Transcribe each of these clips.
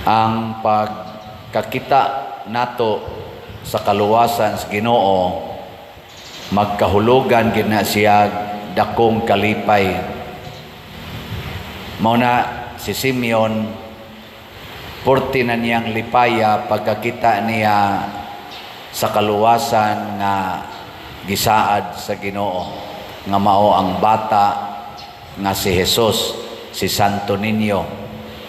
Ang pagkakita nato sa kaluwasan sa Ginoo, magkahulugan gid na siya dakong kalipay. Mao na si Simeon, purti na niyang lipaya pagkakita niya sa kaluwasan nga gisaad sa Ginoo, nga mao ang bata nga si Jesus, si Santo Niño.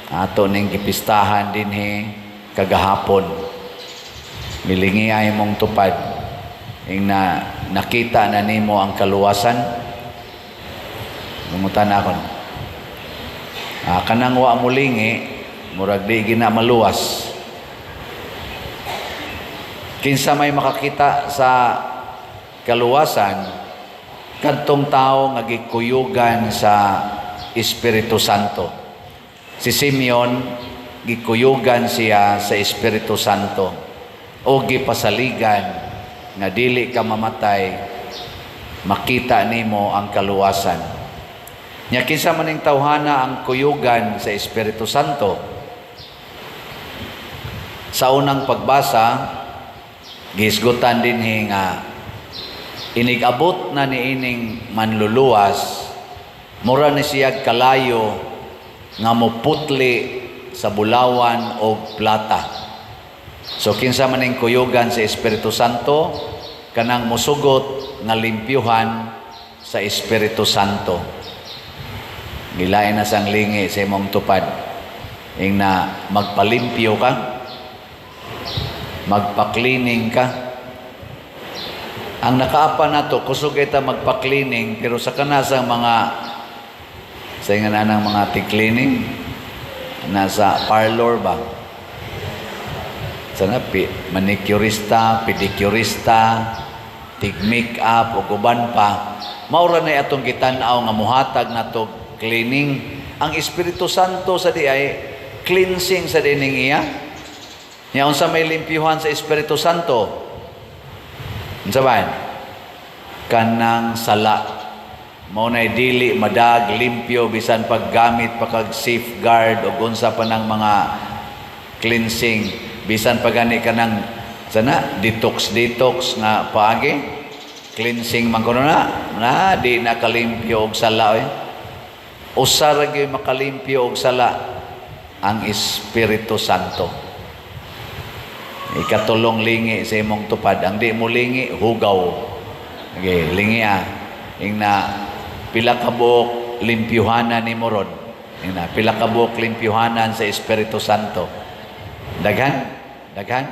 Ato ning gipistahan dinhi kagahapon. Milingi ay mong tupad ing na nakita na nimo ang kaluwasan. Mangutan ako. Ah, kanang wa mo lingi, murag di gina maluwas. Kinsa may makakita sa kaluwasan? Kadtong tao nga gikuyugan sa Espiritu Santo. Si Simeon, gikuyugan siya sa Espiritu Santo o gipasaligan nga dili ka mamatay makita nimo ang kaluwasan. Nya kinsa man ning tawhana ang kuyugan sa Espiritu Santo? Sa unang pagbasa, gihisgutan dinhi nga inig-abot na niining manluluwas, mura ni siya kalayo nga muputli sa bulawan o plata. So kinsa man ning kuyugan sa Espiritu Santo? Kanang musugot nga limpyuhan sa Espiritu Santo. Gilain na sang lingi sa imong tupad. Ing na magpalimpyo ka, magpa-cleaning ka. Ang nakaapa nato, kusog kita magpa-cleaning, pero sa kanasang mga sa nga na ng mga tig-cleaning nasa parlor ba? Sana manicurista, pedicurista, tig make-up ug uban pa. Maura na atong gitan-aw nga muhatag nato cleaning. Ang Espiritu Santo sa di ay cleansing sa dining iya. Nya unsa may limpyuhan sa Espiritu Santo? Unsa ba? Kanang sala. Mao nay dili madag limpyo bisan paggamit pa kag Safeguard o unsa pa ng mga cleansing, bisan pa gani kanang sana detox detox nga paagi, cleansing man kuno na na di na kalimpyo og sala oy. Usa ra gyud makalimpyo og sala, ang Espiritu Santo. Ikatulong lingi sa imong tupad. Ang di mo lingi, hugaw. Okay, lingi ah. Ing na pila ka buok limpyuhanan nimo ron? Ing na pila ka buok limpyuhanan sa Espiritu Santo? Daghan, daghan.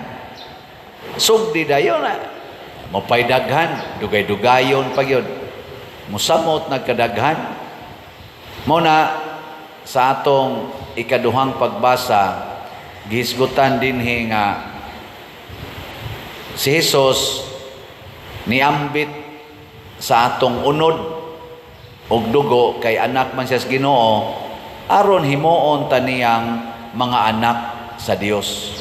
Sugdi dayon na. Mapay daghan, dugay-dugayon pa gyud. Musamot nagkadaghan. Mao na sa atong ikaduhang pagbasa, gihisgutan dinhi nga si Jesus niambit sa atong unod og dugo kay anak man siya sa Ginoo, aron himuon ta niyang mga anak sa Dios.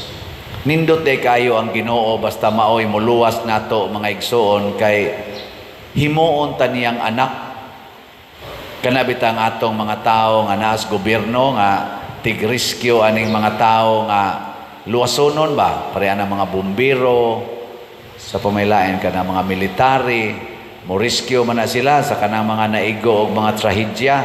Nindot day kayo ang Ginoo basta maoy muluwas nato, mga igsuon, kay himuon ta niyang anak. Kana bitang atong mga tao nga naas gobyerno nga tig-rescue aning mga tao nga luwasonon ba, pareha ng mga bumbero sa pamilain ka mga military, mo rescue man na sila sa kanang mga naigo og mga trahedya,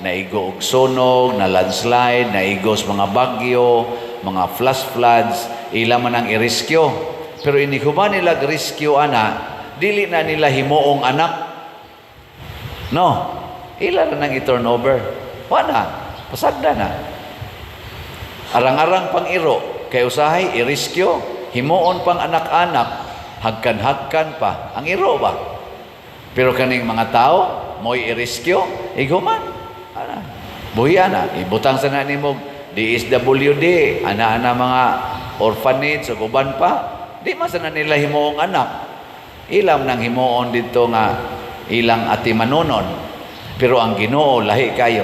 naigo og sunog, na landslide, naigo sa mga bagyo, mga flash floods, ila man ang i-rescue. Pero inighuman nila rescue ana, dili na nila himuong anak. No, ila na nang i-turn over. Wala, pasagda na. Arang-arang pang iro, kay usahay i-rescue, himuon pang anak-anak, hagkan-hagkan pa. Ang iro ba? Pero kaning mga tao, mo'y i-rescue, ighuman. Ana, buhian na. Ibutang sa na nimo DSWD, ana-ana mga orphanage ug uban pa. Di man sana nila himuong anak. Ilam nang himuon dito nga ilang atimanunon. Pero ang Ginoo lahi kayo.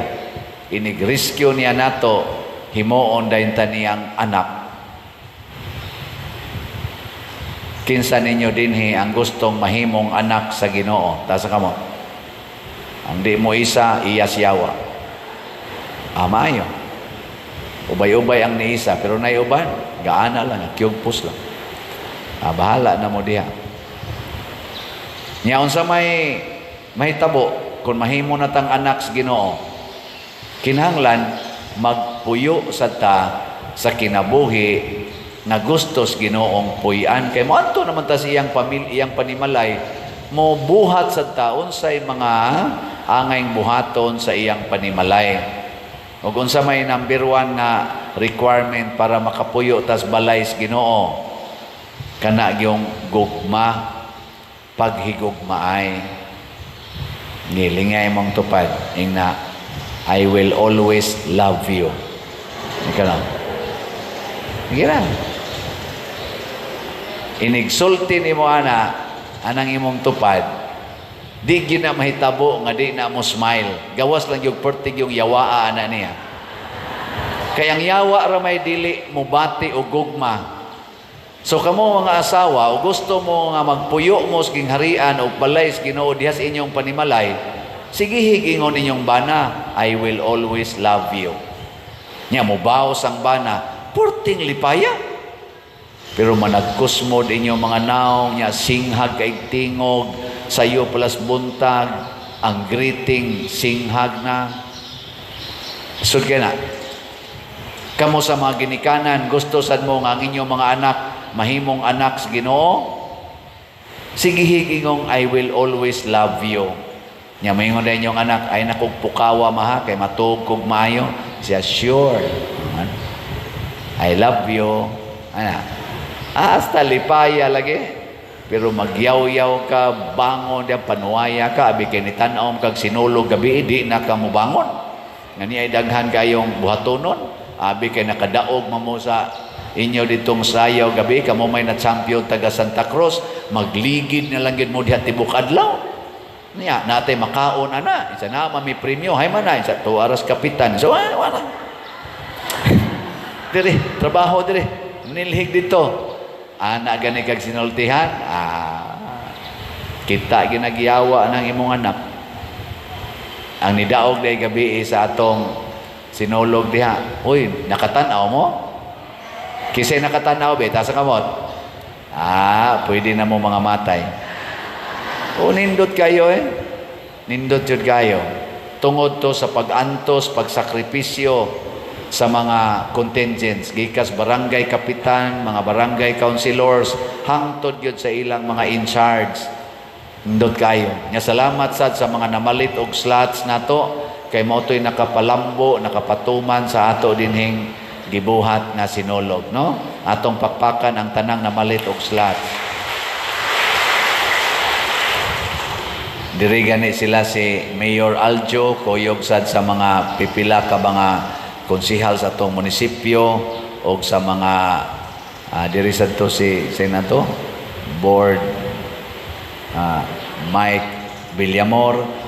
Inig-rescue niya nato, himuon dayon ta niyang anak. Kinsa ninyo dinhi ang gustong mahimong anak sa Ginoo? Taas kamo. Ang di mo isa, iya siyawa. Amayo. Ubay-ubay ang niisa, pero nay uban, gaana lang, kyugpos lang. Ah, bahala na mo diha. Nya unsa may mahitabo kung mahimo na tang anak sa Ginoo? Kinahanglan magpuyo sa ta sa kinabuhi nga gustos Ginoong puy-an, kay moadto naman ta sa iyang pamilya, iyang panimalay, mo buhat sa ta unsay mga angayng buhaton sa iyang panimalay. Ug unsa may number one nga requirement para makapuyo tas balay sa Ginoo? Kana gyung gugma, paghigugmaay. Nilingay mong tupad, ingna, "I will always love you." Ikaw lang. Sige na. Inigsulti nimo ana, anang imong tupad, di gyud na mahitabo nga di na mo smile. Gawas lang yung pertig yung yawaa ana niya. Kaya ang yawa ra may dili mubati og gugma. So kamo mga asawa, o gusto mo nga magpuyo mo sa gingharian o balay sa Ginoo diha sa inyong panimalay, sige, higingon inyong bana, "I will always love you." Nya mobaos ang bana, purting lipaya. Pero managkusmod inyong mga naong, nya singhag kay tingog, sayo palas buntag, ang greeting singhag na. Sud kay na. Kamo sa mga ginikanan, gusto sad mo nga ang inyong mga anak mahimong anak sa Ginoo? Sige, higingong, "I will always love you." Nya maingon na inyong anak, "Ay nakog pukawa, maha, kay matuog kog maayo." Siya, "Sure. I love you." Ana. Hasta lipaya lagi. Pero magyaw-yaw ka, bangon diyan, panuwaya ka, abi kay nitan-aw kag sinulog gabi, di na ka mobangon. Nga ni ay daghan kayong buhatonon. Abi kay nakadaog mamo sa inyo ditong sayaw gabi, kamo may na champion taga Santa Cruz, magligid na lang gid mo diha tibok adlaw. Niya, natay makaon ana, isa na mami premyo, hay man na, isa to aras kapitan. So, ah, wala. Dire, trabaho dire, nilhig dito. Ana gani kag sinultihan, ah, kita ginagiyawa ng imong anak. Ang nidaog day gabi sa atong sinulog diha. Uy, nakatanaw mo? Kisay nakatanaw be, taas kamot. Ah, pwede na mo mga matay. O nindot kayo eh. Nindot jud kayo. Tungod to sa pag-antos, pagsakripisyo sa mga contingents, gikas barangay kapitan, mga barangay councilors, hangtod gyud sa ilang mga in charge. Nindot kayo. Nga salamat sad sa mga namalit og slots nato kay mao to'y nakapalambo, nakapatuman sa ato dinhing gibuhat nga sinulog, no? Atong pakpakan ang tanang namalit og slots. Diri gani sila si Mayor Aljo, kuyog sad sa mga pipila ka mga konsihal sa atong munisipyo og sa mga diri sad to si senato board Mike Villamor.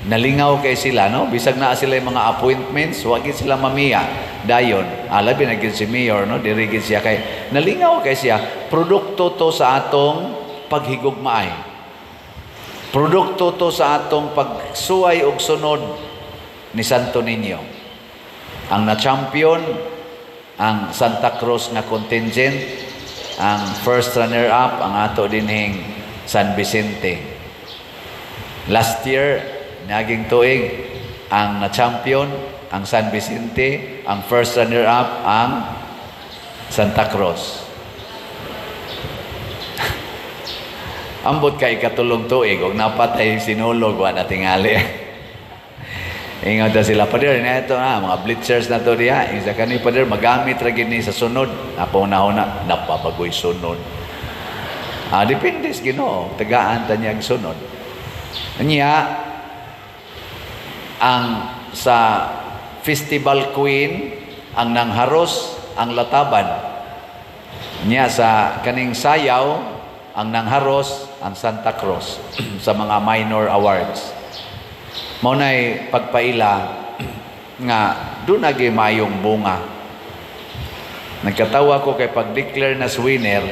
Nalingaw kay sila, no? Bisag naa sila yung mga appointments, wa gid sila mamiya dayon. Labi na gyud si mayor, no? Diri gid siya kay nalingaw kay siya. Produkto to sa atong paghigugmaay, produkto to sa atong pagsuway og sunod ni Santo Niño. Ang na-champion ang Santa Cruz nga contingent, ang first runner up ang ato dinhing San Vicente. Last year, naging tuig, ang na-champion ang San Vicente, ang first runner up ang Santa Cruz. Ambot kay ikatulong tuig og napatay sinulog, wa na tingali. Ingon ta sila, "Pader, na ito na, mga blitzers na to diha." Isa kani, "Pader, magamit ra gid ni sa sunod." Ako na na, napabagoy sunod. Ah, depende sa Ginoo, tagaan ta niya ang sunod. Nya ang sa Festival Queen, ang nangharos ang Lataban. Nya sa kaning sayaw, ang nangharos ang Santa Cruz sa mga minor awards. Mao nay pagpaila nga doon nagi mayong bunga. Nagkatawa ko kay pag-declare na winner,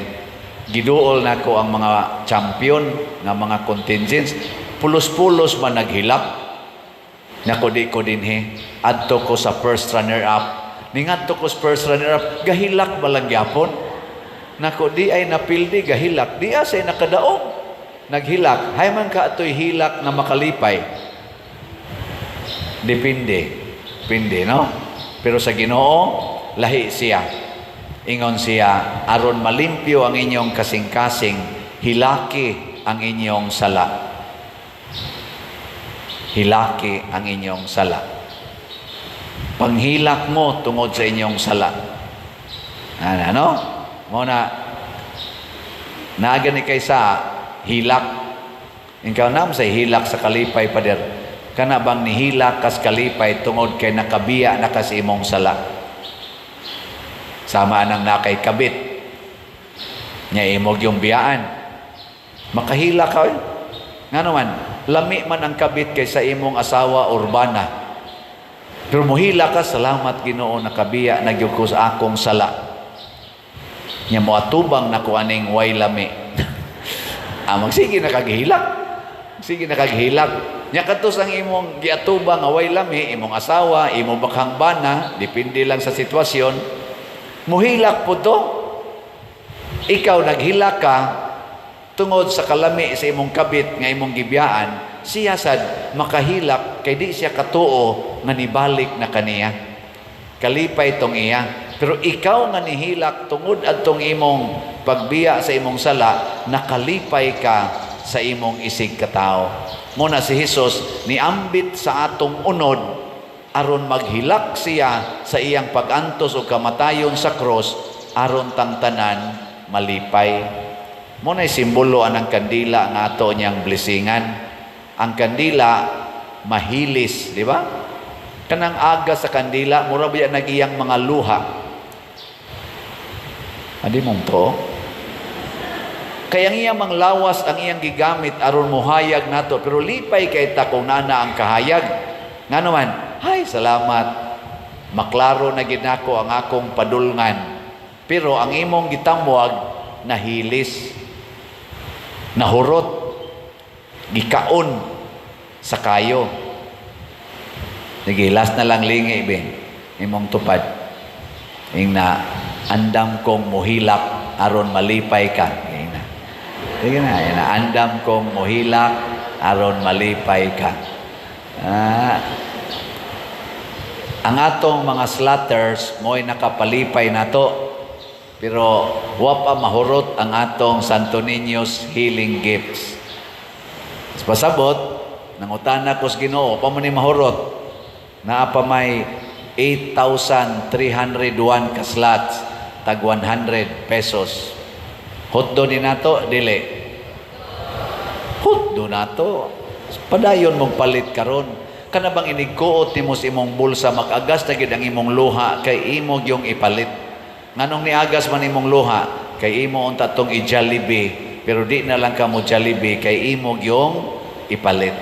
giduol nako ang mga champion nga mga contingents, pulos-pulos man naghilak. Nako, di ko dinhi. Adto ko sa first runner up. Ningadto ko sa first runner up, gahilak ba lang gyapon? Nako, di ay napildi, gahilak. Di asay nakadaog. Naghilak. Hay man ka ato'y hilak nga makalipay. Depende. Depende, no? Pero sa Ginoo, lahi siya. Ingon siya, aron malimpyo ang inyong kasing-kasing, hilaki ang inyong sala. Hilaki ang inyong sala. Panghilak mo tungod sa inyong sala. Ano, ano? Mo na, naga ni kay sa hilak. Ikaw nam sa hilak sa kalipay, pader. Kana bang nihilak kas kalipay tungod kay nakabiya na kas imong sala. Sama nang nakay kabit. Nya imog yung biyaan. Makahilak ka eh. Nga naman, lami man ang kabit kaysa imong asawa urbana. Pero muhilak ka, "Salamat Ginoo, nakabiya na gyud ko sa akong sala." Nya mo atubang na ko aning way lami. Magsige na kag hilak. Sige na kag hilak. Nya kadtos ang imong giatubang nga way lami, imong asawa, imong bakhang bana, depende lang sa sitwasyon. Muhilak po to. Ikaw naghilak ka tungod sa kalami sa imong kabit nga imong gibiyaan, siya sad makahilak kay di siya katuo nga nibalik na kaniya. Kalipay tong iya. Pero ikaw nga nihilak tungod adtong imong pagbiya sa imong sala, nakalipay ka sa imong isig katao. Muna si Jesus niambit sa atong unod aron maghilak siya sa iyang pag-antos o kamatayon sa cross aron tang tanan malipay. Mo na simbolo anang kandila nga ato niyang blessingan. Ang kandila mahilis, di ba? Kanang aga sa kandila, mura ba nagiyang mga luha? Adi mong to? Kaya ang iyang manglawas ang iyang gigamit aron mohayag nato, pero lipay kay ta kung nana ang kahayag. Nga naman, "Hay, salamat. Maklaro na gid nako ang akong padulngan." Pero ang imong gitamwag nahilis, nahurot, gikaon sa kayo. Sige, last na lang, lingi be. Imong tupad. Ing na, "Andam kong muhilak aron malipay ka." Ing na. Sige na, ing na, "Andam kong muhilak aron malipay ka." Ang atong mga slatters mo'y nakapalipay nato. Pero wa pa mahurot ang atong Santo Niño's healing gifts. Pasabot, nangutana ko sa Ginoo, pa man ni mahurot. Naa pa may 8,301 ka slots, tag 100 pesos. Hutdo ni nato, dili? Hutdo nato. Padayon mong palit karon. Kana bang inigkuot nimo sa imong bulsa, makagas na gid ang imong luha kay imo gyung ipalit. Nganong niagas man imong luha? Kay imo unta tong i-Jollibee, pero di na lang ka mo Jollibee kay imo gyung ipalit.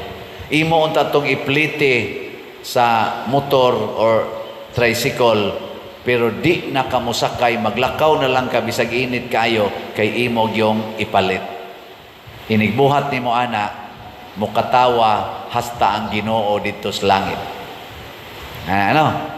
Imo unta tong iplite sa motor or tricycle, pero di na ka mosakay, maglakaw na lang ka bisag init kayo kay imo gyung ipalit. Inigbuhat nimo ana, mukatawa hasta ang Ginoo didto sa langit. Ano?